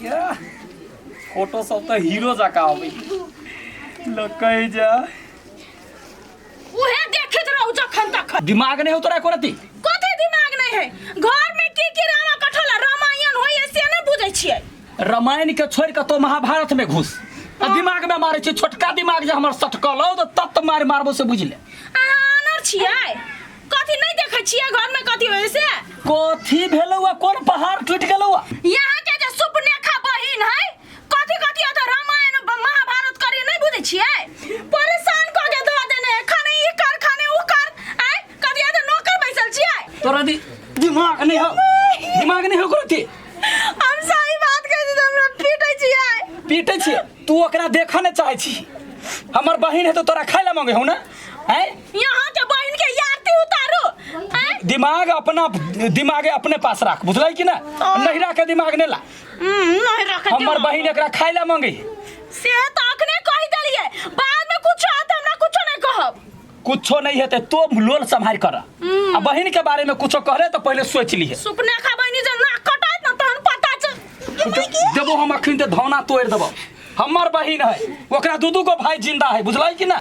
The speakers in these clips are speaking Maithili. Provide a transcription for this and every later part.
या फोटो सब तऽ हीरो जकाँ अबै लकै जा उहे देखैत रहू जखन तखन। दिमाग नहीं हो तोरा एको रत्ती? कथी दिमाग नहीं है? घर में की की रामा कठला रामायण होइए से नहीं बुझै छियै। रामायण के छोड़ के तो महाभारत में घुस आ दिमाग में मारे छी, छोटका दिमाग जे हमर सटकल हो तो तत मार मारबो से बुझ ले। अहाँ अनर छियै? कथी नहीं देखै छियै घर में कथी होइए से? कथी भेलौ आ कोन पहाड़ टूट गेलौ आ? यहाँ के जे सुपनेखा बहिन है कथी कथी अत रामायण महाभारत करे नहीं बुझै छियै? परेशान क के धऽ देने है, खाने ई कर खाने ऊ कर, आय कथी अत नौकर बैसल छियै? तोरा दिमाग नहीं हो, दिमाग नहीं हो कथी? हम सही बात कहै छी तऽ हमरा पीटै छियै। पीटै छियै? तू ओकरा देखऽ नहि चाहै छी। हमर बहिन है तो तोरा खाय ला मांगे हो ना? हैं? यहाँ के बहिन के आरती उतारू, हैं? दिमाग अपना दिमागे अपने पास राख, बुझलै कि ना? नहिरा के दिमाग नहीं ला। नहीं रखे हमर दिमाग। बहिन एकरा खाय ला मांगे से तो अखने कहि देलियै, बाद में कुछो आत हमरा कुछो नहीं कहब। कुछो नहीं हेतै, तो लोल सम्हारि कर आ बहिन के बारे में कुछो कहले तो पहले सोच लिहे। सुपनेखा बहिनी जे नाक कटाइत न तहन पता चल देबो हम अखन ते धौना तोड़ि देबो। हमर बहिन है, ओकरा दू दू गो भाई जिंदा है, बुझलै कि ना?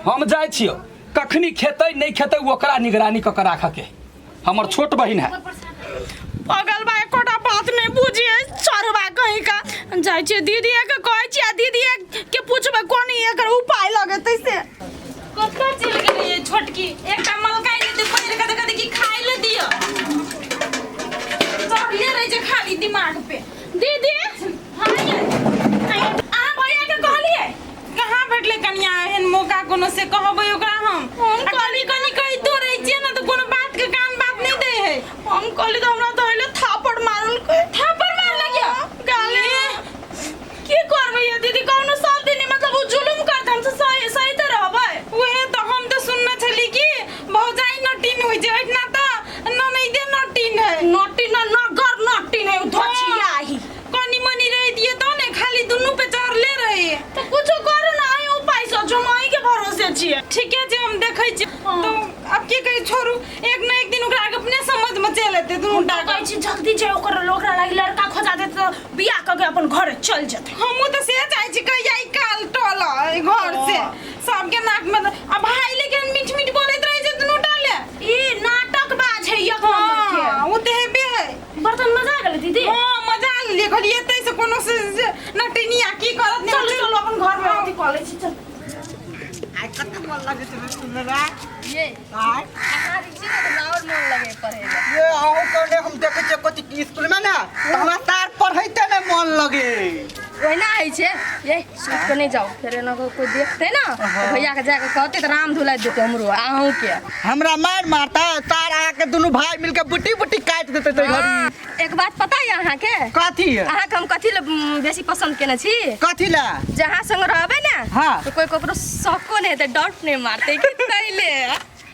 हम जाइ छियो, कखनी खेतै नहीं खेतै ओकरा निगरानी कऽ के राखऽ के हमर छोट बहिन है। पगल बा एकोटा बात नहीं बुझिए चढ़वा कहीं का। जाइ छियै दीदी के कहै छियै आ दीदी के पूछबै कोन एकर उपाय लगेतै से। कतऽ चलि गेलियै छोटकी? एकटा मलकाइ लेतै पहिर कऽ तऽ कहतै कि खाइ लए दिअ। चढ़ले रहै छै खाली दिमाग पे। दीदी, हाँ यै। अहाँ भैया के कहलियै? कहाँ भेटलै कनिया एहन मौका कोनो से कहबै ओकरा हम? हम आ कनी कनी कहितो रहै छियै ने तऽ कोनो बात के कान बात नहि दै है। हम कहली तऽ हमरा धइले थापड़ मारलकै। थापड़ मारलक यऽ? गाली। की करबै ये दीदी, कौनो सब दिन मतलब उ जुलुम करतै, हम तऽ सही सही तऽ रहबै। उहे तऽ हम तऽ सुनने छली कि भौजाई नटीन होइ छै, ओहिठिना तऽ ननैदे नटीन है। नटीन न, नगर नटीन है उ धोछियाही। कनी मनी रहितियै तऽ ने खाली दुनू पे चढ़ले रहे। तऽ कुछो करू ने अहीं उपाय सोचू, हम अहीं के भरोसे छियै। ठीके छै, हम देखै छियै। तऽ आब की कहै, छोड़ू, एक ने एक दिन ओकरा अपने समझ में चलि एतै दुनू हम टा तऽ कहै छी जल्दी जे ओकर ओकरा लागि लड़का खोजा देतै तऽ बियाह कऽ के अपन घरे चलि जेतै। हमहूँ तऽ से चाहै छी कहिया ई काल टल घर से सबके नाक में आ भाई लेकिन मीठ मीठ बोलैत रहै छै दुनू टा ले। ई नाटक बाज है एक नंबर के। हाँ, ओ तऽ हेबे है। बर्तन मजा गेलै दीदी? हाँ मजा लेलियै, कहलियै एतै से कोनो से से नटिनिया की करत नहि। चलू चलू अपन घर में अथी कऽ लै छी, चल। आइ कते मन लगै छै रे सुनला। ये आइ अहाँ जे छी ने तऽ हमरा आओर मोन लगे पढ़ै लए। ये अहूँ कहने हम देखै छियै कथी स्कूल में ने तऽ हमरा तार पढ़ैते ने मन लगे। ओहिना होइ छै ये, सुति कऽ नहि जाउ, फेर एना कऽ कोइ देखतै ने तऽ भैयाके जाके कहतै तऽ राम धुलाइ देतै हमरो आ अहूँके। हमरा मारि मारता तार अहाँके दुनू भाई मिलके बुटी बुटी काटि देतै तै घड़ी। एक बात पता यऽ अहाँके? कथी है? अहाँके हम कथी लए बेसी पसन्द केने छी? कथी लए? जे अहाँ संग रहबै ने हाँ। तऽ कोइ ककरो शको नहि हेतै, डाउट नहि मारतै कि तै ले ले।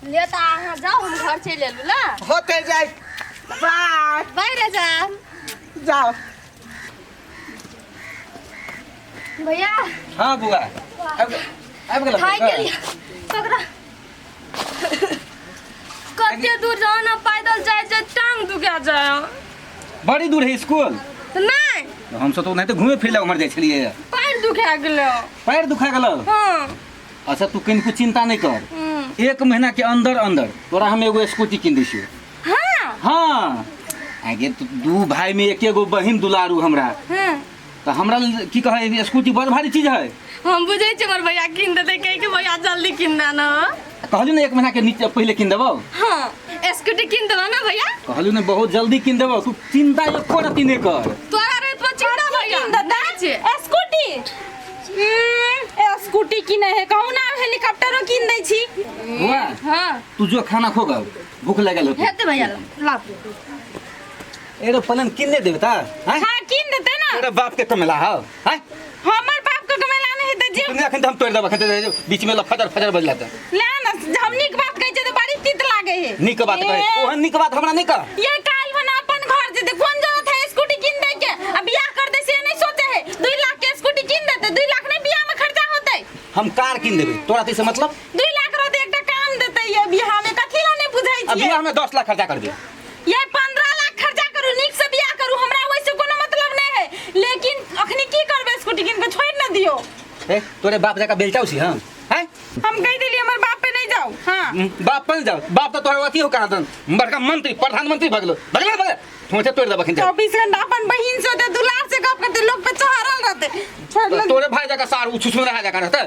तऽ अहाँ जाउ, हम घर चलि एलहुँ ला। होते जाय, बाय। बाय राजा। जाओ भैया। हाँ बुआ, आबि आबि गेल। थाकि गेलियै पकड़ा, कते दूर जाओ ना पैदल जाय जाय टांग दुखा जाय। बड़ी दूर है स्कूल? नहीं। हम सब तो नहीं तो घूमे फिरे उम्हर जाइ छलियै। पैर दुखा गेलो। पैर दुखा गेलो? हाँ। अच्छा तू कनिको चिंता नहीं कर, एक महीना के अंदर अंदर तोरा हम एगो स्कूटी कीन दै छियौ। हाँ। हाँ आगे तो दू भाई में एक एगो बहिन दुलारू हमरा। हाँ। तो हमरा की कहे, स्कूटी बड़ भारी चीज है। हम बुझै छी हमर भैया कीन देतै, कहि के भैया जल्दी कीन दे ना। कहलू ने एक महीना के नीचे पहले कीन देबौ। हाँ स्कूटी कीन देबो ना भैया? कहलू ने बहुत जल्दी कीन देबौ, तू चिंता एको रत्ती नहीं कर। तोरा रे तो चिंता भैया कीन देतै? नहीं छै। स्कूटी? स्कूटी किनै है कहू ना, हेलीकॉप्टरो कीन दै छी। बुआ। हाँ। तू जो खाना खो गौ, भूख लगल होतै। हेतै भैया ला। एरो पलंग कीन नहीं देबे ता? हैं? हाँ कीन देतै ना। तोरा बाप के कमेला हौ, हैं? हमर बाप के कमेला नहीं हेतै जे। तूने अखन त हम तोड़ देब, अखन त बीच में फजर फजर बजला त। ले ना, हम नीक बात कहै छियै त बड़ी तीत लागे है। नीक बात कहै, ओहन नीक बात हमरा नहीं कह। ये काल बना अपन घर जेतै, कोन जरूरत है स्कूटी कीन दै के? आ बियाह कर दे से नहीं सोचे है। 2 लाख के स्कूटी कीन देतै, 2 लाख नहीं बियाह में खर्चा होतै। हम कार कीन देबै, तोरा तैसे मतलब? 2 लाख रहतै एकटा काम देतै ये बियाह में, कथी ला नहीं बुझै आ छियै? बियाह में 10 लाख खर्चा करबै। ये 15 लाख खर्चा करू, नीक से बियाह करू, हमरा ओइसे कोनो मतलब नहीं है, लेकिन स्कूटी किन के छोड़ न दियो। ए तोरे बाप जाका बेलचाउ छी हम हैं? हम कह देली हमर बाप पे नहीं जाओ। हां बाप पर जाओ, बाप तो तोहर अथी हो कहाँ दन बड़का मंत्री प्रधानमंत्री भगलो भगलो भगलो ठोचे तोड़ देबखिन जा। 24 घंटा अपन बहिन से ते दुलार से गप करते, लोग पे चढ़ल रहते, छोड़ न। तोरे भाई जाका सार उछुछुन रहा जाका रहते,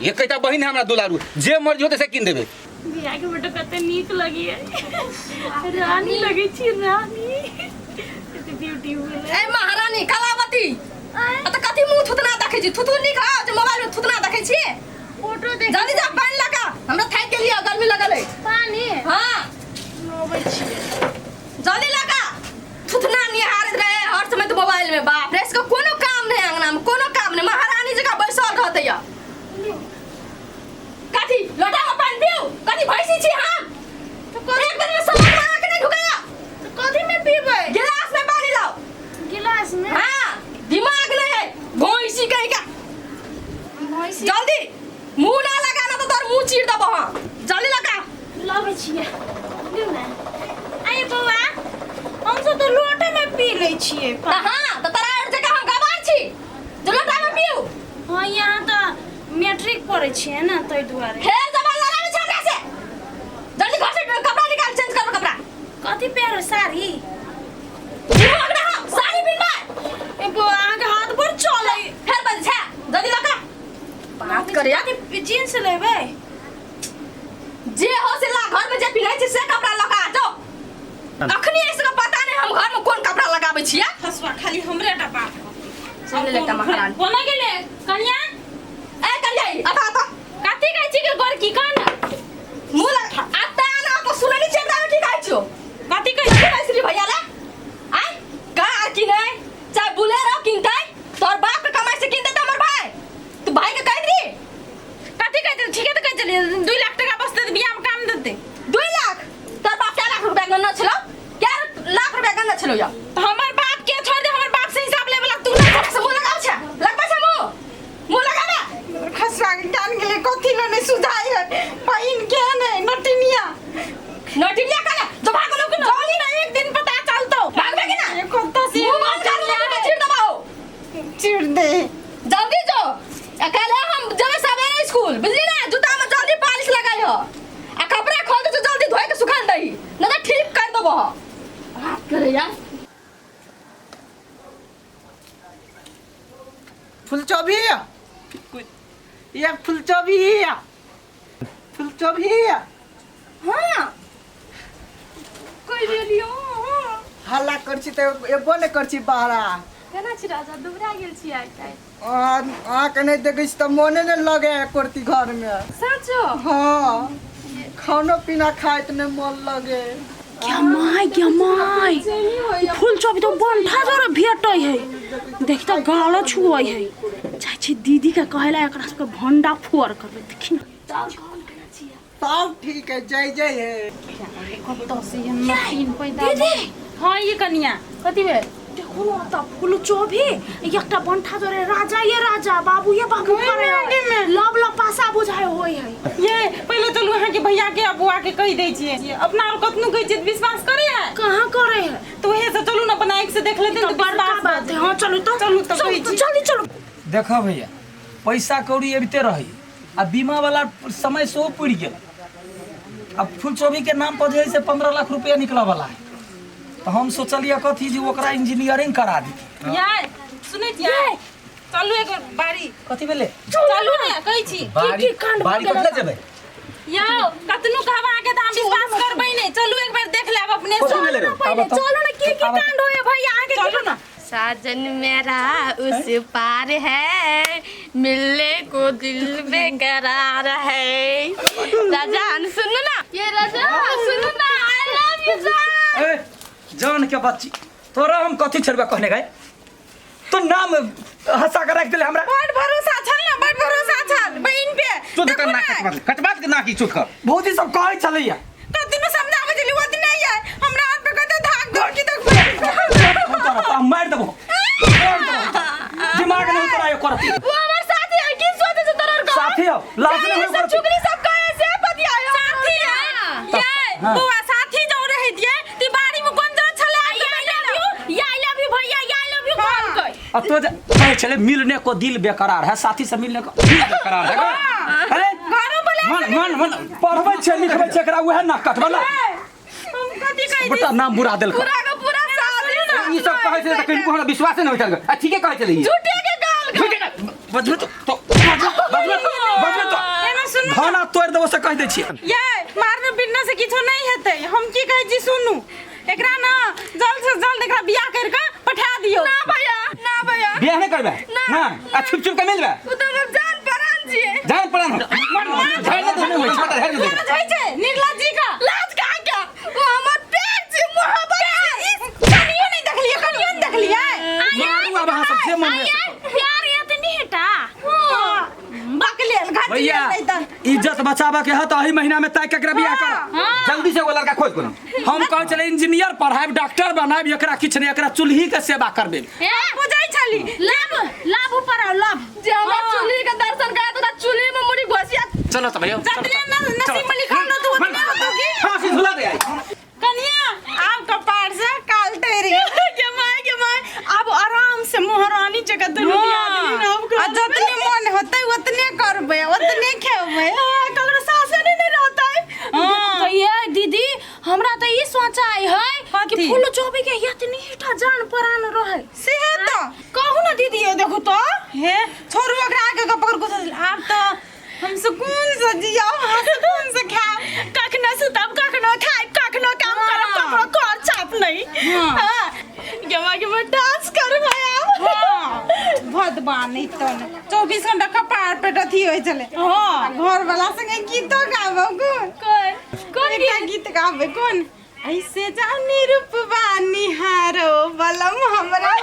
एकटा बहिन है हमरा दुलारू, जे मर्जी होते से किन देबे। बियाह के फोटो कते नीक लगी है, रानी लगे छी रानी, कते ब्यूटीफुल है। ए महारानी कलावती, आ त कथी मुंह थुतना देखै छी? थुथु नीक हौ जे मोबाइल में थुतना देखै छी? फोटो देख जल्दी जा पानि लगा, हमरा थाकि गेलियै, गर्मी लगल है। पानी? हां नोबै छी, जल्दी लगा। थुथना निहारैत रहे हर समय तो मोबाइल में। बाप रे, इसको कोनो काम नहीं, अंगना में कोनो काम नहीं, महारानी जकाँ बैसल रहते या। कथी लोटा में पानि पीऊ? कथी भैंसी छी हम? तो एक दिन में सामान बना के नहीं ढुकाया तो कथी में पीबै? गिलास में पानी लाओ। गिलास में? हाँ, दिमाग नहीं है भैंसी कहीं का। भैंसी जल्दी मुंह ना लगाना तो तोर मुंह चीर देबो। हाँ जल्दी लगा। लाबै छियै, लिउ ने। आइ बौआ, हम सब तो लोटे में पी लै छियै। त हाँ, त तोरा और जगह हम गवार छी जो लोटा में पीऊ? हाँ, यहाँ तऽ मैट्रिक पढ़ै छियै ने, ताहि दुआरे। फेर जबान लड़ाबै छै हमरा से। जल्दी घर से कपड़ा निकाल, चेंज करो कपड़ा। कथी पहिरबै? साड़ी? दिमाग ना हो, साड़ी पिन्हबै। ए बौआ, अहाँके हाथ बड़ चलै। फेर बज छै, जल्दी लगा। बात करे यार। कथी जींस लेबै? जे हो से ला, घर में जे पिन्है छी से कपड़ा लगा जाओ। अखनी ऐसे पता नहीं हम घर में कौन कपड़ा लगाबै छियै। हसवा खाली हमरे टा बात। सुन ले एकटा महारानी। कोना गेले कन्या? ए कन्या, आता आता। कथी कहै छी के गोरकी कह न? मुंह लगा आता ना तो सुनै नहीं छियै एकरा की कहै छियो? कथी कहै छी बैसली भैया ला? आय कार किनै चाहे बुलेरो किनतै, तोर बाप के कमाई से किनतै त हमर भाई। तू भाई के कह दी। कथी कहै छली? ठीके त कहै छली, 2 लाख टका बचतै त बियाह में काम देतै। 2 लाख? तोर बाप 4 लाख रुपया गन्ना छलो, 4 लाख रुपया गन्ना छलो या। त हमर बाप के छोड़ दे, हमर बाप से हिसाब लेबे ला तू ना। से मुंह लगाव छे, लगबै छे मुंह, मुंह लगाबे। खसवा के कान गेले कथी ल नहीं सुझाई है, बहिन के ने नटिनिया। नटिनिया काले जो भागलो कि जल्दी ना एक दिन पता चलतो। भागबे कि ना? कत्ता से मुंह बंद कर ले, के चीर दबाओ। चीर दे। जल्दी जो, अकेले हम जबे सवेरे स्कूल, बुझली ना? जूता में जल्दी पॉलिश लगाई हो आ कपड़ा खोल दे, जल्दी धोए के सुखा दही, ना तो ठीक कर देबो। बात करे यार। फुलचोभी या फुलचोभी फुलचोभी। हाँ कोई गेलियो। हल्ला कर छी त एबो ने कर छी बाहरा। केना छी राजा? दुबरा गेल छी आइ काल्हि। अहाँके नहीं देखै छी त मोने ने लगे कोरती घर में। सचो? हाँ, खानो पीना खाइत नहीं मन लगे। क्या my, क्या my, फूल चौबी तो बंठा जोरे भेटै है, देख त गालो छुअै है। जाइ छी दीदी के कहेला एकरा सबके भंडा फोड़ करबै। देखी ना सब ठीक है, जय जय है। दीदी। हाँ ये कन्या कथी भेल? देखो न त फूल चौबी एकटा बंठा जोरे राजा ये राजा बाबू ये बाबू करे लब लपासा बुझाय होय है। ये पहले चलू अहाँ के भैया के बुआ के कह दै छियै, अपना और कतनो कहै छियै विश्वास करे है? कहाँ करे है? तो वहे से चलू ना अपना एक से देख लेते तो तो बड़का विश्वास बात है। हाँ चलू तो, चलू तो कहै छी। जल्दी चलू। देखो भैया, पैसा कौड़ी अबिते रही आ बीमा वाला समय सेहो पुरि गेल। अब फुलचोभी के नाम पर जे है से 15 लाख रुपया निकलऽ वाला है, तो हम सोचलिए कथी जे ओकरा इंजीनियरिंग करा दी। यार सुनै छियै? चलू एक बेर बाड़ी। कथी भेलै? चलू ने कहै छी। बाड़ी की कांड बाड़ी भऽ कथी गेल? लए जेबै? यौ कतनो कहब अहाँके तऽ हम विश्वास करबै नहि। चलू एक बेर देख लेब अपने कथी से। भेलै रे? पहिले चलू ने, की की कांड होय भैया अहाँके? चलू ना। साजन मेरा उस पार है, मिलने को दिल बेकरार है। राजान सुनो ना, ये राजा सुनो ना, I love you जान। ए जान के बच्ची, तोरा हम कथी छेड़बे कहने गए? तो नाम हंसा के रख देले हमरा। बड़ भरोसा छल ना, बड़ भरोसा छल बहिन पे। चुत देखू कर ना, नाक कटबा कटबा के नाक चुत कर। भौजी सब कहै छलैया। कतनो समझाबै छली ओत नहीं है, हमरा हाथ पे कते धाक धोकी तक तोरा तो हम मारि देबो, मारि देबो। दिमाग नहीं तोरा करती। वो हमार साथी है, की सोचे छे तोरा का? साथी हो, लाज नहीं सब करती। चुगली सब कहे से पतिया साथी है ये बौआ, साथी जो रहे दिए ती बाड़ी में कोन जरा छले? I love you, I love you भैया, I love you बोल के। आ तो जे कहै छलै मिलने को दिल बेकरार है साथी से मिलने को दिल बेकरार है अरे घरो बोले मन मन मन पढ़बै छै लिखबै छै एकरा उएह नाक कटबला हम कथी कहै गोटा नाम बुरा देलक पूरा का पूरा साल ना ई सब कहै छलै तऽ कनिको हमरा विश्वासे नहि होइत छल आ ठीके कहै छलै ई। झूठे के गाल झूठे के बजबे तो तो बजबे तो बजबे तो एना सुनू भाना तोड़ि देबो से कहि दै छियै ये मारने पीटने से किछो नहीं हेतै हम की कहै छी सुनू एकरा ना जल्द से जल्द एकरा बियाह कर के पठा दियो ना भैया ना भैया बियाह नहि करबै ना आ छुप छुप के मिलबै उ तो हमर जान परान छियै जान परान मन झाड़ि नहि देबै होइ छै झाड़ि नहि देबै लाज होइ छै निर्लज्ज जी का लाज कहाँ का वो हमर प्यार छी मोहब्बत छी कनियो नहीं देखलिए कनियो नहीं देखलिए मारू आब अहाँ सब जे मन होइए से करू। प्यार एतनी हेटा बकलेल घाटी भैया नहीं त इज्जत बचाबऽ के है तऽ एहि महीना में तय केकरा बियाह कर जल्दी से एगो लड़का खोज कोनो हम कहै छलै इंजीनियर पढ़ायब डॉक्टर बनायब एकरा किछु नहि एकरा चूल्ही के सेवा करबे बुझै छली लाभ लाभ ऊपर आओ लाभ जे हमरा चूल्ही के दर्शन करा तो चूल्ही में मुड़ी घोसिया चलो तऽ भैया जतने नसीब में लिखल न तू ओतने होतो की फांसी झुला दे आई कनिया आब कपार से काल टेरी के माय के माय अब आराम से मोहरानी जगह दुनू दिया देली ना अब आ जतने मन होतै ओतने करबै ओतने खेबै ककरो सासे नहीं नहीं रहतै तो ये दीदी हमरा तो ई सोचाई है कि कथी? फूल चोबी के इतनी टा जान परान रहे से तो कहू ना दीदी ये देखू तो हे छोड़ू ओकरा आके के पकड़ कुछ आब तो हम सुकून से जियब हाँ सुकून से खायब कखनो सुतब कखनो खायब कखनो काम करब कखनो कर चाप नहीं हाँ गेमा गेमा डांस करबै आब हाँ भगवान तो 24 घंटा कपार पे अथी होइ छलै हाँ घर वाला संगे गीतो गाबब कोन कोन कोन एकटा गीत गाबे कोन ऐसे जानी रूपवा निहारो बलम हमरा।